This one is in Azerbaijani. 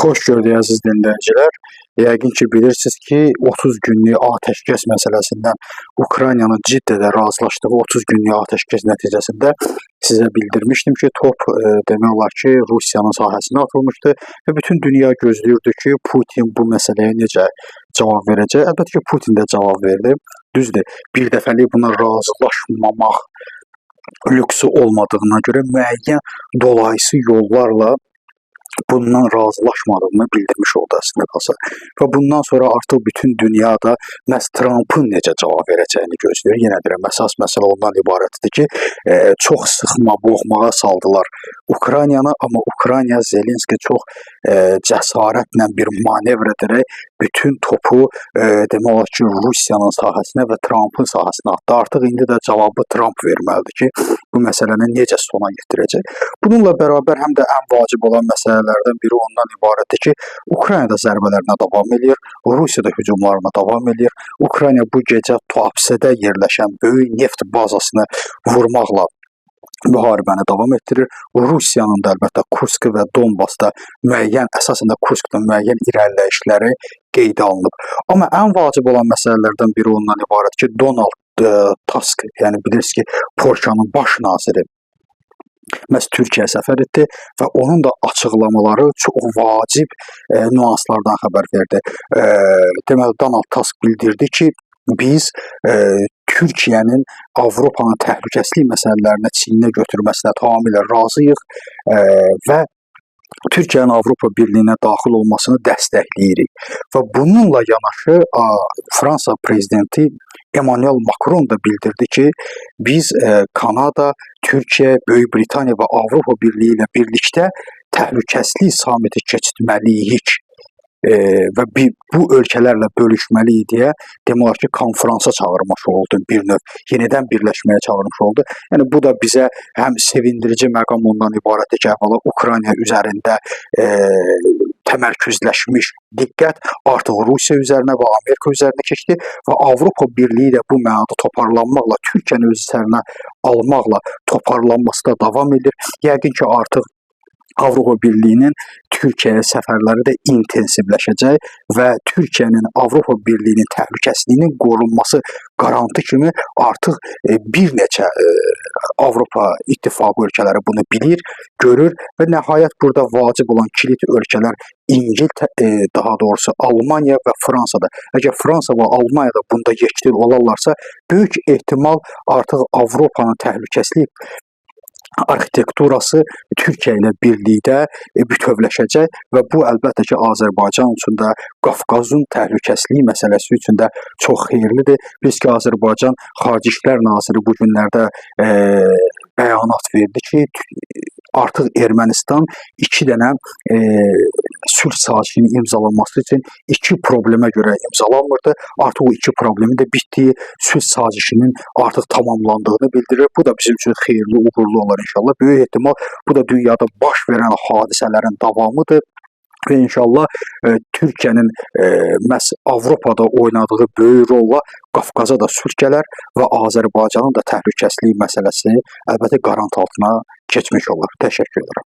Xoş gördük, əziz dinləyicilər. Yəqin ki, bilirsiniz ki, 30 günlük atəşkəs məsələsindən Ukraynanın Ciddədə razılaşdığı 30 günlük atəşkəs nəticəsində sizə bildirmişdim ki, top demək olar ki, Rusiyanın sahəsinə atılmışdı və bütün dünya gözləyirdi ki, Putin bu məsələyə necə cavab verəcək. Əlbəttə ki, Putin də cavab verdi. Düzdür, bir dəfəlik buna razılaşmamaq lüksü olmadığına görə müəyyən dolayısı yollarla bundan razılaşmadığını bildirmiş oldu əslində qalsa. Və bundan sonra artıq bütün dünya da məhz Trampın necə cavab verəcəyini gözləyir. Yenə deyirəm, əsas məsələ ondan ibarətdir ki, çox sıxma, boğmağa saldılar Ukraynanı, amma Ukrayna Zelenski çox cəsarətlə bir manevr edərək bütün topu demək olar ki, Rusiyanın sahəsinə və Trampın sahəsinə atdı. Artıq indi də cavabı Tramp verməlidir ki, bu məsələni necə sona yetirəcək. Bununla bərabər həm də ən vacib olan məsələlərdən biri ondan ibarətdir ki, Ukrayna da zərbələrinə davam eləyir, Rusiya da hücumlarına davam eləyir. Ukrayna bu gecə Tuapsedə yerləşən böyük neft bazasını vurmaqla müharibəni davam etdirir. Rusiyanın da əlbəttə Kursk və Donbasda müəyyən, əsasən də Kurskda müəyyən irəliləyişləri qeydə alınıb. Amma ən vacib olan məsələlərdən biri ondan ibarət ki, Donald Tusk, yəni bilirsiniz ki, Polşanın baş naziri məhz Türkiyəyə səfər etdi və onun da açıqlamaları çox vacib nüanslardan xəbər verdi. Deməli, Donald Tusk bildirdi ki, biz Türkiyənin Avropanın təhlükəsizlik məsələlərinə çiyninə götürməsinə tamamilə razıyıq və Türkiyənin Avropa Birliyinə daxil olmasını dəstəkləyirik. Və bununla yanaşı Fransa prezidenti Emmanuel Macron da bildirdi ki, biz Kanada, Türkiyə, Böyük Britaniya və Avropa Birliyi ilə birlikdə təhlükəsizlik samiti keçirməliyik və bu ölkələrlə bölüşməliyik deyə demək olar ki, konfransa çağırmış oldu bir növ, yenidən birləşməyə çağırmış oldu. Yəni bu da bizə həm sevindirici məqam ondan ibarətdir ki, əvvəla Ukrayna üzərində təmərküzləşmiş diqqət artıq Rusiya üzərinə və Amerika üzərinə keçdi və Avropa Birliyi də bu mənada toparlanmaqla, Türkiyəni öz üzərinə almaqla toparlanması da davam edir. Yəqin ki, artıq Avropa Birliyinin Türkiyəyə səfərləri də intensivləşəcək və Türkiyənin Avropa Birliyinin təhlükəsizliyinin qorunması qarantı kimi artıq bir neçə Avropa İttifaqı ölkələri bunu bilir, görür və nəhayət burada vacib olan kilit ölkələr İngiltərə, daha doğrusu Almaniya və Fransadır. Əgər Fransa və Almaniya da bunda yekdil olarlarsa, böyük ehtimal artıq Avropanın təhlükəsizlik arxitekturası Türkiyə ilə birlikdə bütövləşəcək və bu əlbəttə ki, Azərbaycan üçün də, Qafqazın təhlükəsizliyi məsələsi üçün də çox xeyirlidir. Biz ki, Azərbaycan Xarici İşlər Naziri bu günlərdə bəyanat verdi ki, artıq Ermənistan 2 dənə sülh sazişinin imzalanması üçün 2 problemə görə imzalanmırdı. Artıq o 2 problemin də bitdiyi, sülh sazişinin artıq tamamlandığını bildirir. Bu da bizim üçün xeyirli, uğurlu olar inşallah. Böyük ehtimal bu da dünyada baş verən hadisələrin davamıdır. Və inşallah Türkiyənin məhz Avropada oynadığı böyük rolla Qafqaza da sülh gələr və Azərbaycanın da təhlükəsizlik məsələsi əlbəttə qarant altına keçmiş olar. Təşəkkür edirəm.